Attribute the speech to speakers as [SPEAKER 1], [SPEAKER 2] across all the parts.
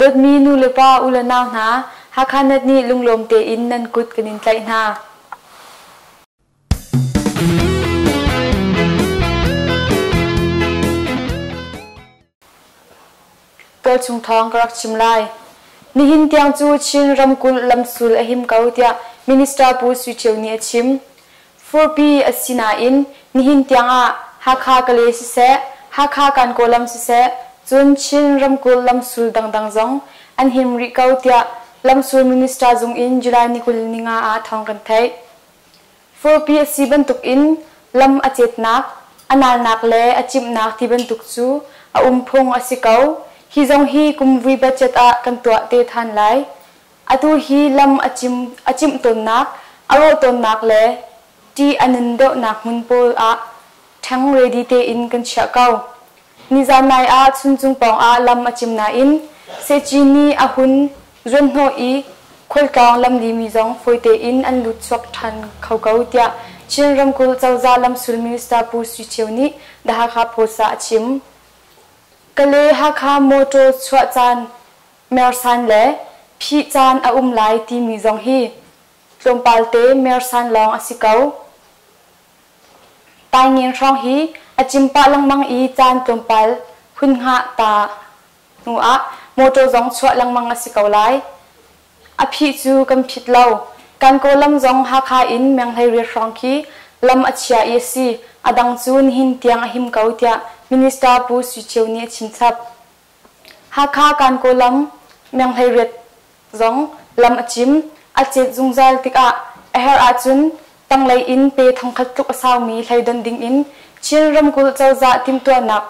[SPEAKER 1] Dawtmi nu le pa, u le nau hna, Hakha Net nih lunglawm tein nan kut kan in tlaih hna. Tualchung thawng ka rak chim lai. Nihin tiang cu Chin ramkulh lamsul a him ko tiah Minister Pu Sui Thio nih a chim. Furpi a si nain nihin tiang ah Hakha Kale siseh, Hakha Kankaw lam siseh, cun Chin ramkulh lamsul dangdang zong an him rih ko tiah lamsul minister zung in July ni 25 ah thawng kan theih. Furpi a si bantuk in lam a cetnak, a nalnak le a cimhnak ti bantuk cu a um phung a si ko. Hi zong hi kumvui budget ah kan tuah te than lai. Atu hi lam a cim a cimh tawnnak, a rawh tawnnak le ṭih a nun deuhnak hmun pawl ah ṭheng ready tein kan chiah ko. Nizan nai ah Chuncung pawng ah lam a cim nain Seci nih a hun zuanhnawh i khualtlawng lamlimi zong fawi tein an lut chuak ṭhan kho ko tiah Chin ramkulh cozah lamsul minister Pu Sui Thio nih The Hakha Post ah a chim. Kale Hakha motor chuah caan mersan le phih caan a um lai timi zong hi tlawmpal te mersan lawng a si ko. Taingen hrawng hi a cim pah lengmang i caan tlawmpal hun hngah ta hnu ah motor zong chuah lengmang a si ko lai. A phih cu kan phit lo. Kan Kawllam zong Hakha in Menghleiriat hrawng khi lam a chia i a si. A dang cu nihin tiang a him ko tiah Minister Pu Sui Thio nih a chimchap. Hakha Kankaw lam Menghleiriat zong lam a cim, a cet zungzal tikah a herh ahcun tanglei in pe thongkhat tluk a saumi hlei donh ding in Chin ramkulh cozah timhtuahnak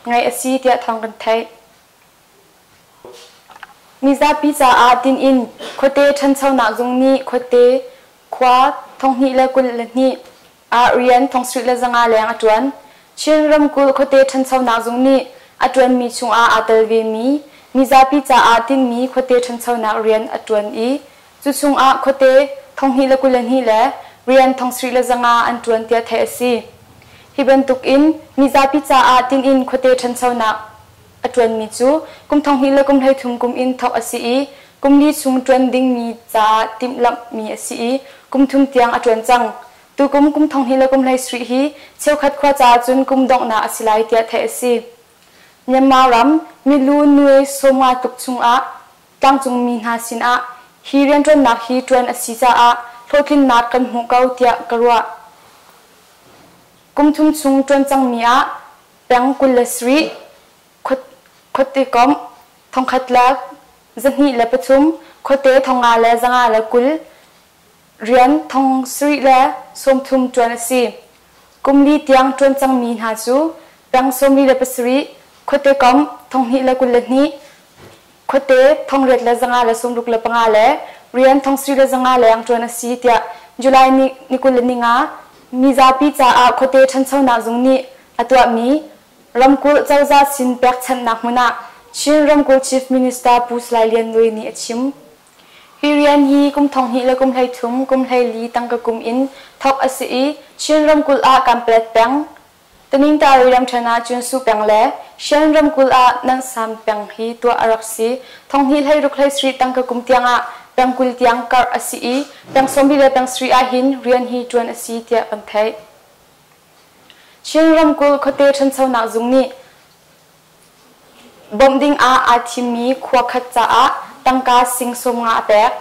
[SPEAKER 1] ngeih a si tiah thawng kan theih. Mizapi caah tin-in khuate ṭhanchonak zung nih khuate khua 2022 ah rian 75 leng a ṭuan. Chin ramkulh khuate ṭhanchonak zung nih a ṭuanmi chungah aa tel vemi mizapi caah tinhmi khuate ṭhanchonak rian a ṭuan i cu chungah khuate 2022 le rian 75 an ṭuan tiah theih a si. Hi bantuk in mizapi caah tin-in khuate ṭhanchonak a ṭuanmi cu kum 2013 kum in thawk a si i kum li chung ṭuan dingmi caah timhlamhmi a si i kum thum tiang a ṭuan cang. Tukum kum 2017 hi cheukhat khua caah cun kum donghnak a si lai tiah theih a si. Myanmar ram milu nuai sawmnga tluk chungah tlangcungmi hna sinah hi rianṭuannak hi ṭuan a si caah hlawhtlinnak kan hmuh ko tiah ka ruah. Kum thum chung ṭuan cangmi ah peng 27, khuate komh 1203, khuate 5520, rian 7030 ṭuan a si. Kum li tiang ṭuan cangmi hna cu peng 47, khuate komh 2022, khuate 8565 le rian 7500 leng ṭuan a si tiah July ni 25 mizapi caah khuate ṭhanchonak zung nih a tuahmi ramkulh cozah sin pekchanhnak hmun ah Chin ramkulh Chief Minister Pu Salai Lian Luai nih a chim. Hi rian hi kum 2013 kum 14 tangka kum in thawk a si i Chin ramkulh ah Kanpalet peng, Taningtari ramṭhen ah Cunsu peng le Shan ramkulh ah Nansam peng hi tuah a rak si. 2016 17 tangka kum tiangah peng 20 tiang karh a si i peng 20 le peng 7 ahhin rian hi ṭuan a si tiah kan theih. Chin ramkulh khuate ṭhanchonak zung nih Bawmh ding ah aa thimmi khua khat caah tangka sing 50 a pek.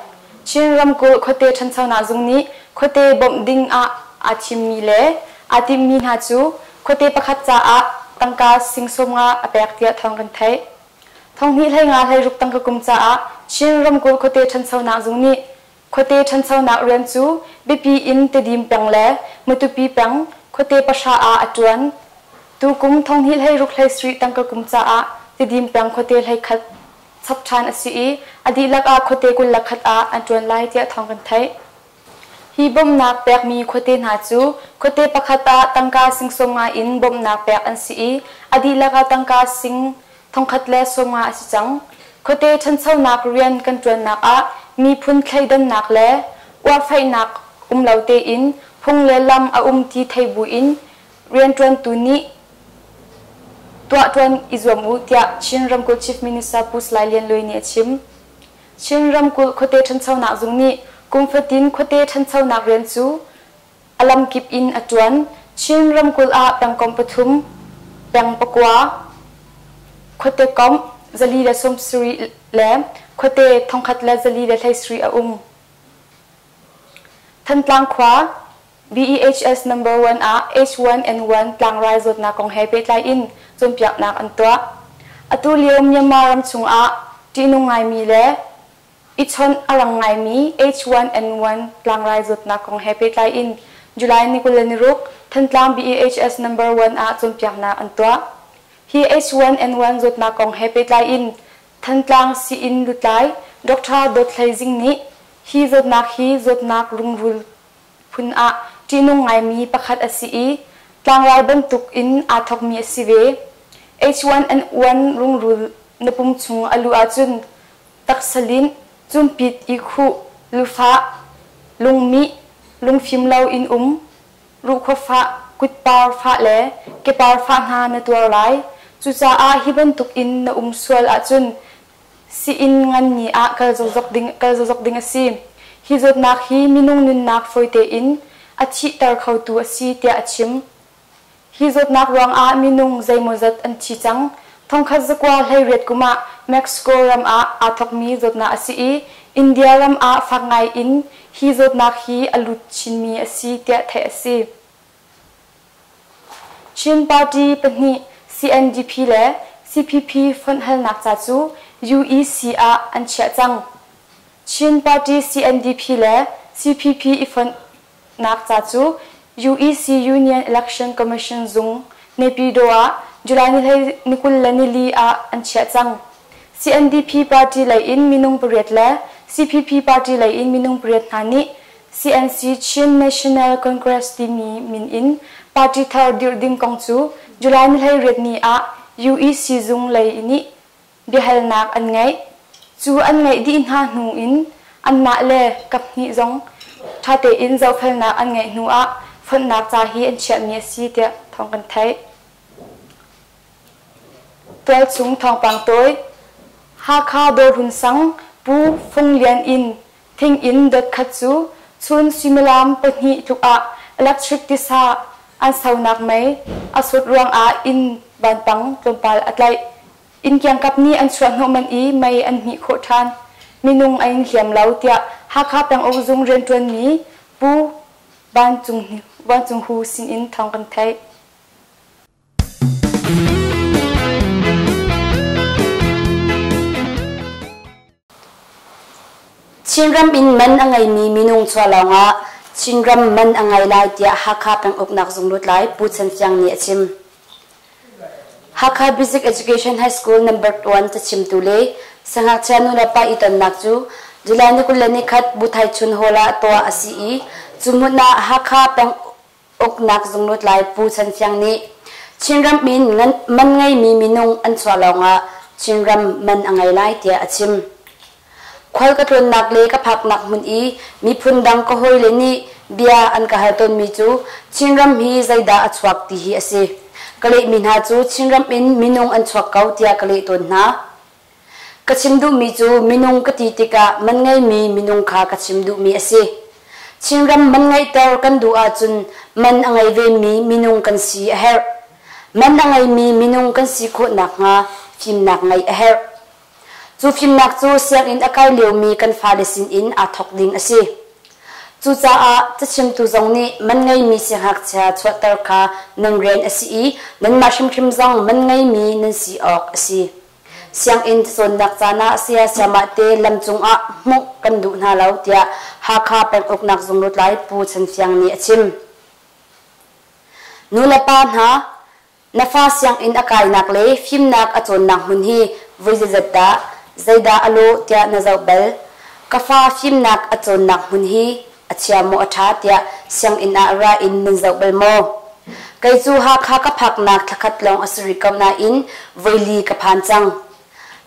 [SPEAKER 1] Chin ramkulh khuate ṭhanchonak zung nih khuate bawmh ding ah aa thimmi le aa timhmi hna cu khuate pakhat caah tangka sing 50 a pek tiah thawng kan theih. 2025 16 tangka kum caah Chin ramkulh khuate ṭhanchonak zung nih Khuate ṭhanchonak rian cu biapi in Tedim peng le Matupi peng khuate pahra ah a ṭuan. Tukum 2026 17 tangka kum caah Tedim peng khuate 11 chap ṭhan a si i a dihlak ah khuate 21 ah an ṭuan lai tiah thawng kan theih. Hi bawmhnak pekmi khuate hna cu khuate pakhat ah tangka sing 50 in bawmhnak pek an si i a dihlak ah tangka sing 1050 a si cang. Khuate ṭhanchonak rian kan ṭuannak ah miphun thleidannak le uarfaihnak um lo tein phung le lam a um ti thei buin rianṭuantu nih tuah ṭuan i zuam u, tiah Chin ramkulh Chief Minister Pu Salai Lian Luai nih a chim. Chin ramkulh khuate ṭhanchonak zung nih kum fatin khuate ṭhanchonak rian cu a lamkip in a ṭuan. Chin ramkulh ah pengkomh pathum, peng pakua, khuate komh 470 le khuate 1017 a um. Thantlang khua BEHS number one ah H1N1 tlangrai zawtnak kong he pehtlai in cawnpiaknak an tuah. Atu lio Myanmar ram chungah ṭihnung ngaimi le i chawnh a rang ngaimi H1N1 tlangrai zawtnak kong he pehtlai in July ni 26 Thantlang BEHS number one ah cawnpiaknak an tuah. Hi H1N1 zawtnak kong he pehtlai in Thantlang sii-inn lutlai Dr. Dawt Hlei Zing nih hi zawtnak hi zawtnak rungrul phun ah ṭihnung ngaimi pakhat a si i tlangrai bantuk in aa thawkmi a si ve. H1N1 rungrul na pum chung a luh ahcun taksa linh, cumpit i khuh, lufah, lungmih, lungfim lo in um, ruhkhua fah, kutpar fah le kepar fah hna na tuar lai. Cucaah hi bantuk in na um sual ahcun Sii-inn nganmi ah kal zokzok ding, kal zokzok ding a si. Hi zawtnak hi minung nunnak fawi tein a thihter khotu a si tiah a chim. Hi zawtnak ruangah minung zeimawzat an thi cang. Thongkhat zakua 18 kum ah Mexico ram ah aa thawkmi zawtnak a si i India ram ah fak ngai in hi zawtnak hi a lut chinmi a si tiah theih a si. Chin party pahnih CNDP le CPP fonh halnak ca cu UEC ah an chiah cang. Chin party CNDP le CPP i fonhnak ca cu UEC Union Election Commission zung Naypyidaw ah July ni 24 ah an chiah cang. CNDP party lei in minung pariat le CPP party lei in minung pariat hna nih CNC Chin National Congress timi min in party thar dirh ding kong cu July ni 18 ni ah UEC zung lei nih biahalnak an ngeih. Cu an ngeih dih hna hnu in anmah le kaphnih zong ṭha tein zohfelnak an ngeih hnu ah fonhnak ca hi an chiahmi a si tiah thawng kan theih. Tualchung thawngpang tawi Hakha Dawrhun sang Pu Fung Lian in Thing inn dot khat cu chun suimilam pahnih tluk ah electric tisa an sonak mei a sut ruangah inn vanpang tlawmpal a tlaih. Inn kiangkap nih an chuahhnawh manh i mei an hmih khawh ṭhan. Minung an in hliam lo, tiah Hakha penguk zung rianṭuanmi Pu Van Cung Hu sinin thawng kan theih.
[SPEAKER 2] Chinram in man a ngeimi minung chuah lawngah Chinram man a ngei lai tiah Hakha penguknak zung lutlai Pu Chan Fiang nih a chim. Hakha Basic Education High School number 1 cachimtu le siangngakchia nulepa i tonnak cu July ni 21 Buthai Chun Hall ah tuah a si i cu hmun ah Hakha peng Uknak zung lutlai Pu Chan Fiang nih Chinram in man ngeimi minung an chuah lawngah Chinram man a ngei lai tiah a chim. Khual ka tlawnnak le ka phaknak hmun i miphun dang ka hawile nih bia an ka hal tawnmi cu Chinram hi zeidah a chuak ti hi a si. Ka lehmi hna cu Chinram in minung an chuak ko tiah ka leh tawn hna. Ka chim duhmi cu minung ka ti tikah man ngeimi minung kha ka chim duhmi a si. Chinram man ngeihter kan duh ahcun man a ngei vemi minung kan si a herh. Man a ngeimi minung kan si khawh nakhnga fimnak ngeih a herh. Cu fimnak cu sianginn a kai liomi kan fale sinin aa thawk ding a si. Cucaah cachimtu zong nih man ngeimi siangngakchia chuahter kha nan rian a si i nanmah hrimhrim zong man ngeimi nan si awk a si. Sianginn cacawnnak caan ah saya sayamah te lam cungah hmuh kan duh hna lo tiah Hakha penguknak zung lutlai Pu Chan Fiang nih a chim. Nulepa hna, na fa sianginn a kainak le fimnak a cawnnak hmun hi voi zeizat dah, zeidah a lawh tiah na zoh bal? Ka fa fimnak a cawnnak hmun hi a chia maw a ṭha tiah sianginn ah ra in nan zoh bal maw? Kei cu Hakha ka phaknak thlakhat lawng a si rih ko nain voili ka phan cang.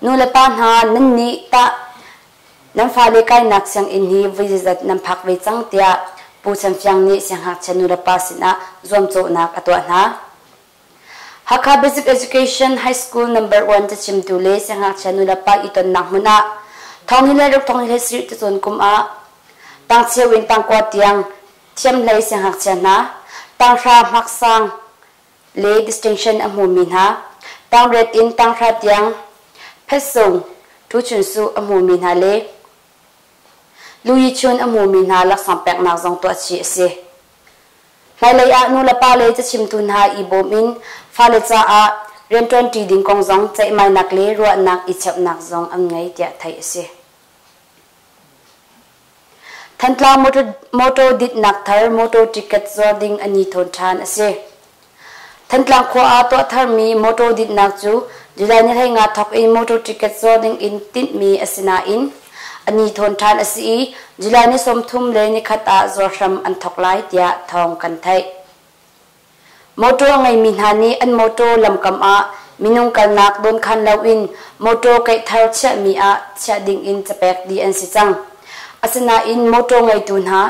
[SPEAKER 2] Nulepa hna nannih tah nan fale kainak sianginn hi voi zeizat nan phak ve cang tiah Pu Chan Fiang nih siangngakchia nulepa sinah zuamcawhnak a tuah hna. Hakha Basic Education High School Number 1 cachimtu le siangngakchia nulepa i tonnak hmun ah thong ni le ruk thong ni le sarih cacawn kum ah tangcheu in tangkua tiang thiamhlei siangngakchia hna tanghra hmaksang le distinction a hmumi hna tangriat in tanghra tiang phetsung tuchun su a hmumi hna le Luyichun a hmumi hna laksawng peknak zong tuah chih a si. Hmailei ah nulepa le cachimtu hna i bawm in fale caah rianṭuanṭi ding kong zong ceihmainak le ruahnak i cheuhnak zong an ngei tiah theih a si. Thantlang motor ditnak thar motor ticket zuar ding an i thawn ṭhan a si. Thantlang khua ah tuah tharmi motor dinhnak cu July ni 15 thawk in motor ticket zuar ding in tinhmi a si nain a ni thawn ṭhan a si i July ni 31 ah zuar hram an thawk lai tiah thawng kan theih. Motor a ngeimi hna nih an motor lamkam ah minung kalnak dawnkhan loin motor kaihthar chiahmi ah chiah ding in capek dih an si cang. Asinain motor ngeitu hna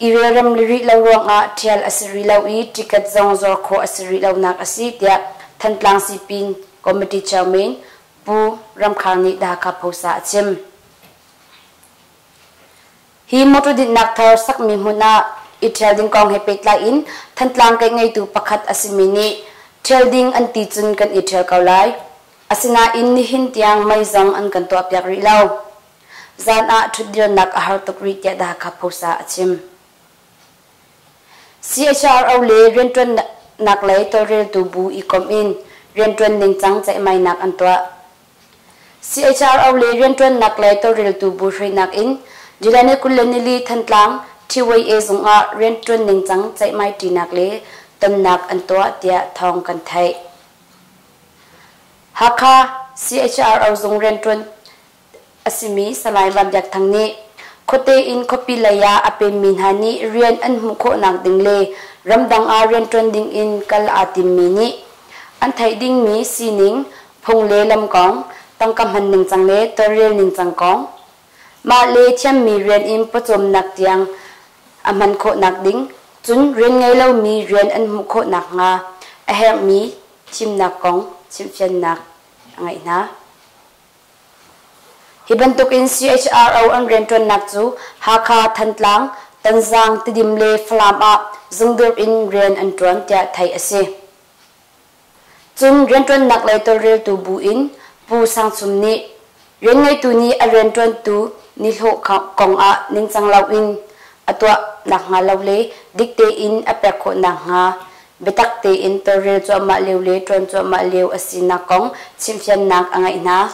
[SPEAKER 2] I relrem rih lo ruangah ṭhial a si rih lo i ticket zong zuar khawh a si rih lonak a si tiah Thantlang Sipin Committee Chairman Pu Ram Khar nih The Hakha Post ah a chim. Hi motor dinhnak thar sakmi hmun ah i ṭhial ding kong he pehtlai in Thantlang keih ngeitu pakhat a simi nih ṭhial ding an ti cun kan i ṭhial ko lai. Asinain nihin tiang mei zong an kan tuahpiak rih lo. Zan ah ṭhutdirnak a har tuk rih tiah The Hakha Post ah a chim. CHRO le rianṭuannak lei tawlreltu bu i komh in rianṭuan ningcang ceihmainak an tuah. CHRO le rianṭuannak lei tawlreltu bu hruainak in July ni 24 Thantlang TYA zung ah rianṭuan ningcang ceihmaiṭinak le tonnak an tuah tiah thawng kan theih. Hakha CHRO zung rianṭuan a simi Salai Van Biak Thang nih khuate in khuapi lei ah a pemmi hna nih rian an hmuh khawhnak ding le ramdang ah rianṭuan ding in kal aa timmi nih an theih dingmi sining, phung le lam kong, tangka hman ningcang le tawlrel ningcang kong, mah le thiammi rian in pawcawmnak tiang a hman khawhnak ding, cun rian ngei lomi rian an hmuh khawh nakhnga a herhmi thimnak kong chimhfiannak a ngeih hna. Hi bantukin CHRO an rianṭuannak cu Hakha, Thantlang, Tonzang, Tidim le Falam ah zungdurh in rian an ṭuan tiah theih a si. Cun rianṭuannak lei tawlreltu bu in Pu Sang Chum nih rianngeitu nih a rianṭuantu nihlawh kong ah ningcang loin a tuah nakhnga lo le dik tein a pek khawh nakhnga biatak tein tawlrel cuahmah lio le ṭuan cuahmah lio a sinak kong chimhfiannak a ngeih hna.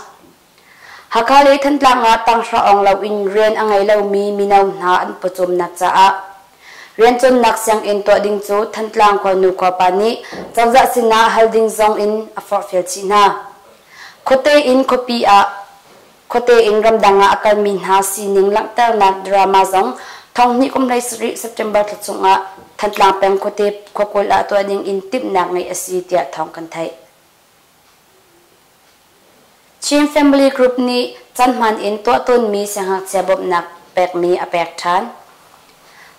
[SPEAKER 2] Hakha le Thantlang ah tanghra awng loin rian a ngei lomi mino hna an pawcawmnak caah riancawnnak sianginn tuah ding cu Thantlang khuanu khuapa nih cozah sinah hal ding zong in a forhfial chih hna. Khuate in khuapi ah Khuate in ramdang ah a kalmi hna sining langhternak drama zong thonghnih kum 17 September thla chungah Thantlang peng khuate khuakulh ah tuah ding in timhnak ngeih a si tiah thawng kan theih. Chin Family Group nih canhman in tuah tawnmi siangngakchia bawmhnak pekmi a pek ṭhan.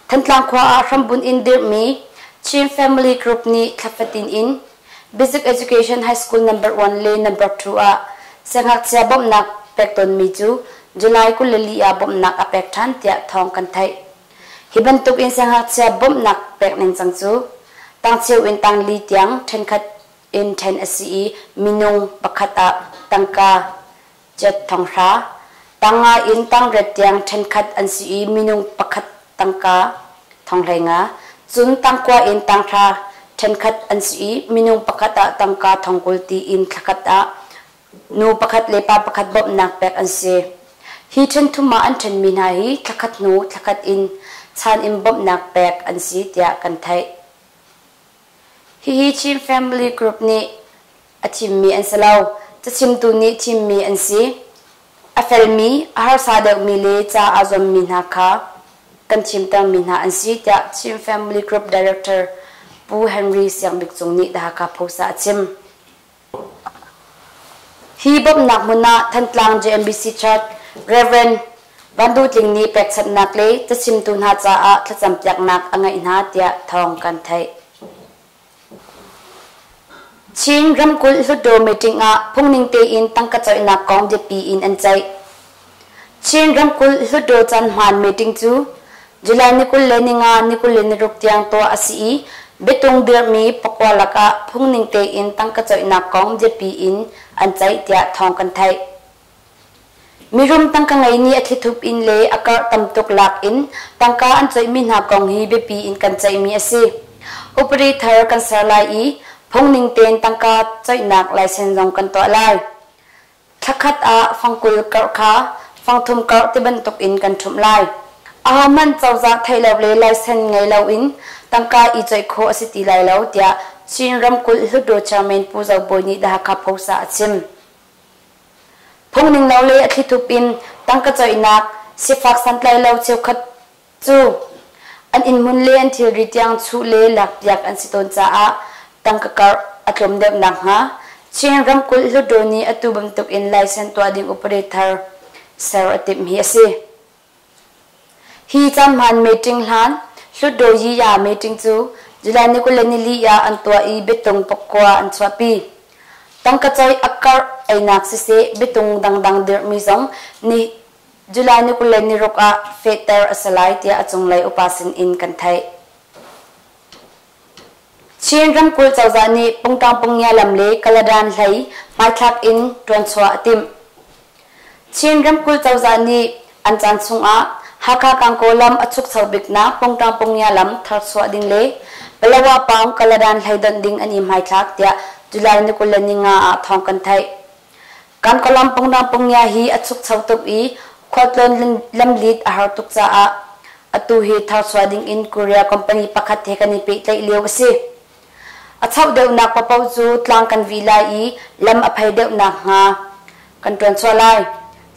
[SPEAKER 2] Thantlang khua ah hrambunh in dirhmi Chin Family Group nih thla fatin in Basic Education High School Number 1 le Number 2 ah siangngakchia bawmhnak pek tawnmi cu July 24 ah bawmhnak a pek ṭhan tiah thawng kan theih. Hi bantuk in siangngakchia bawmhnak pek ningcang cu tangcheu in tangli tiang ṭhenkhat in ṭhen a si i minung pakhat ah tangka jet thonghra, tanga in tangriat tiang ṭhenkhat an si i minung pakhat tangka thonghleinga, cun tangkua in tanghra ṭhenkhat an si i minung pakhat ah tangka thongkul tiin thlakhat ah nu pakhat le pa pakhat bawmhnak pek an si. Hi ṭhenthum ah an ṭhenmi hna hi thlakhat hnu thlakhat in chan in bawmhnak pek an si tiah kan theih. Hihi Chin Family Group nih a thimmi an si lo. Cachimtu nih thimmi an si. A felmi, a harsa deuhmi le ca aa zuammi hna kha kan thimtermi hna an si tiah Chin Family Group Director Pu Henry Siang Bik Cung nih The Hakha Post ah a chim. Hi bawmhnak hmun ah Thantlang JMBC Church Rev. Van Duh Tling nih pekchanhnak le cachimtu hna caah thlacampiaknak a ngeih hna tiah thawng kan theih. Chin ramkulh Hluttaw meeting ah phungning tein tangka coihnak kong biapi in an ceih. Chin ramkulh Hluttaw caanhmaan meeting cu July ni 25 ni 26 tiang tuah a si i biatung dirhmi pakua lakah phungning tein tangka coihnak kong biapi in an ceih tiah thawng kan theih. Mirum tangka ngei nih a thlithup in le a karh tam tuk lak in tangka an coihmi hna kong hi biapi in kan ceihmi a si. Upadi thar kan ser lai i phungning tein tangka coihnak license zong kan tuah lai. Thlakhat ah fangkul karh kha fangthum karh tibantuk in kan ṭhumh lai. Ahohmanh cozah theih lo le license ngei loin tangka i coih khawh a si ti lai lo, tiah Chin ramkulh Hluttaw Chairman Pu Zo Bawi nih The Hakha Post ah a chim. Phungning lo le a thlithup in tangka coihnak sifak santlailo cheukhat cu an innhmun le an thilri tiang chuh le lakpiak an si tawn caah tangka karh a tlawm deuh nakhnga Chin ramkulh Hluttaw nih atu bantuk in license tuah ding upadi thar ser a timh hi a si. Hi caanhmaan meeting hlan Hluttaw Yiya meeting cu July ni 24 ah an tuah i biatung pakua an chuahpi. Tangka coih a karh einak siseh biatung dangdang dirhmi zong ni July ni 26 ah fehter a si lai tiah a cunglei upa sin in kan theih. Chin ramkulh cozah nih Pungtang Pungngia lam le Kaladan hlei hmaithlak in ṭuanchuah a timh. Chin ramkulh cozah nih an caan chungah Hakha Kangkaw lam a chukcho biknak Pungtang Pungngia lam tharchuah ding le Palawa pawng Kaladan hlei donh ding an i hmaithlak tiah July ni 25 ah thawng kan theih. Kankaw lam Pungtang Pungngia hi a chukcho tuk i khualtlawn lamlit a har tuk caah atu hi tharchuah ding in Korea company pakhat he kan i pehtlaih lio a si. A chauh deuhnak paohpaoh cu tlang kan vih lai i lam a phei deuh nakhnga kan ṭuanchuah lai.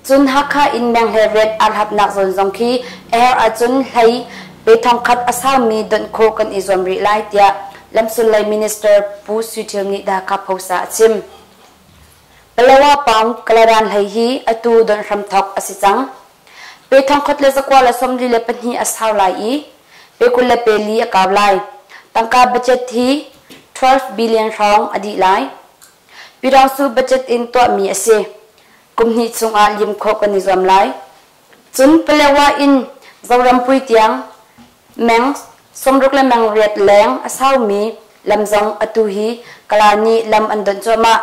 [SPEAKER 2] Cun Hakha in Menghleriat aa hlatnak zawn zong khi a herh ahcun hlei pe thongkhat a saumi donh khawh kan i zuam rih lai tiah lamsul lei Minister Pu Sui Thio nih The Hakha Post ah a chim. Palawa pawng Kaladan hlei hi atu donh hramthawk a si cang. Pe thongkhat le 142 a sau lai i pe 24 a kau lai. Tangka budget hi 12 billion hrawng a dih lai. Pyidaungsu budget in tuahmi a si. Kum hnih chungah lim khawh kan i zuam lai. Cun Palewa in Zorampui tiang meng 60 le meng riat leng a saumi lam zong atu hi Kala nih lam an donh cuahmah.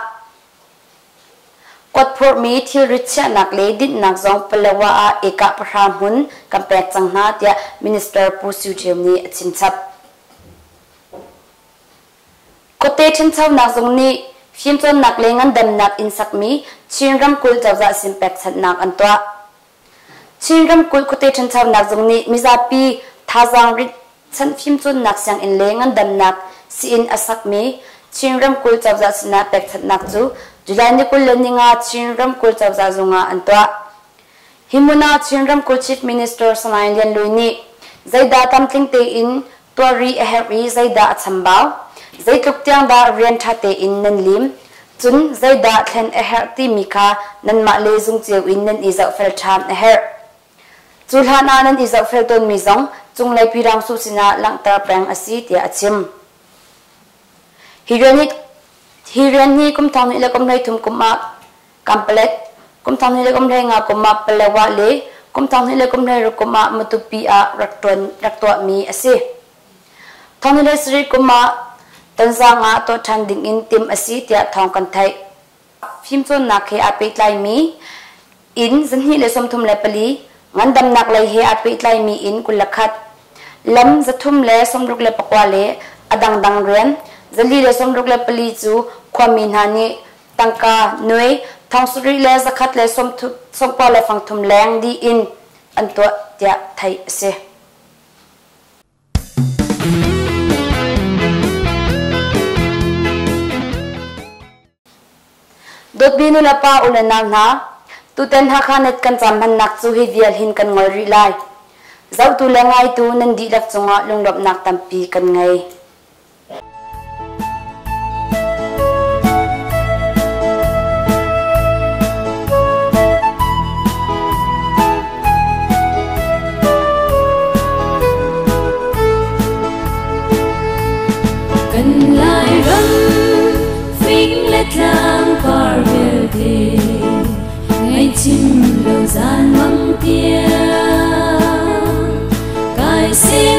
[SPEAKER 2] Kuatphurhmi thilrit chiahnak le dinhnak zong Palawa ah ekah pahra hmun kan pek cang hna tiah Minister Pu Suu Ṭio nih a chimchap. Khuate ṭhanchonak zung nih fimcawnnak le ngandamnak inn sakmi Chin ramkulh cozah sin pekchanhnak an tuah. Chin ramkulh khuate ṭhanchonak zung nih mizapi thazaang ritchanh fimcawnnak sianginn le ngandamnak sii-inn a sakmi Chin ramkulh cozah sinah pekchanhnak cu July ni 25 Chin ramkulh cozah zung ah an tuah. Hi hmun ah Chin ramkulh Chief Minister Salai Lian Luai nih zeidah tlamtling tein tuah rih a herh i zeidah a chambau, zeitluk tiang dah rian ṭha tein nan lim, cun zeidah thlen a herh timi kha nanmah le zung cio in nan i zohfel ṭhan a herh. Cu hlan ah nan i zohfel tawnmi zong cunglei Pyidaungsu sinah langhter peng a si tiah a chim. Hi rian hi kum thong hnih le kum 13 kum ah Kampalet, kum 20 le kum 15 kum ah Palawa le kum 20 le kum 16 kum ah Matupi ah rak ṭuan rak tuahmi a si. Thong le sarih kum ah Tonzang ah tuah ṭhan ding in timh a si tiah thawng kan theih. Fimcawnnak he aa pehtlaimi inn 234, ngandamnak lei he aa pehtlaimi inn 21, lam 369 le a dangdang rian 464 cu khuami hna nih tangka nuai thong sarih le zakhat le sawmkua le fangthum leng dih in an tuah tiah theih a si. Dawtmi nulepa u le nau hna, tutan Hakha net kan cam hmannak cu hi vial hin kan ngol rih lai. Zohtu le ngaitu nan dihlak cungah lunglawmhnak tampi kan ngei.
[SPEAKER 3] Kan Lairam. le tlang par vialte ngaihcim lo zan mang tiang kai sim.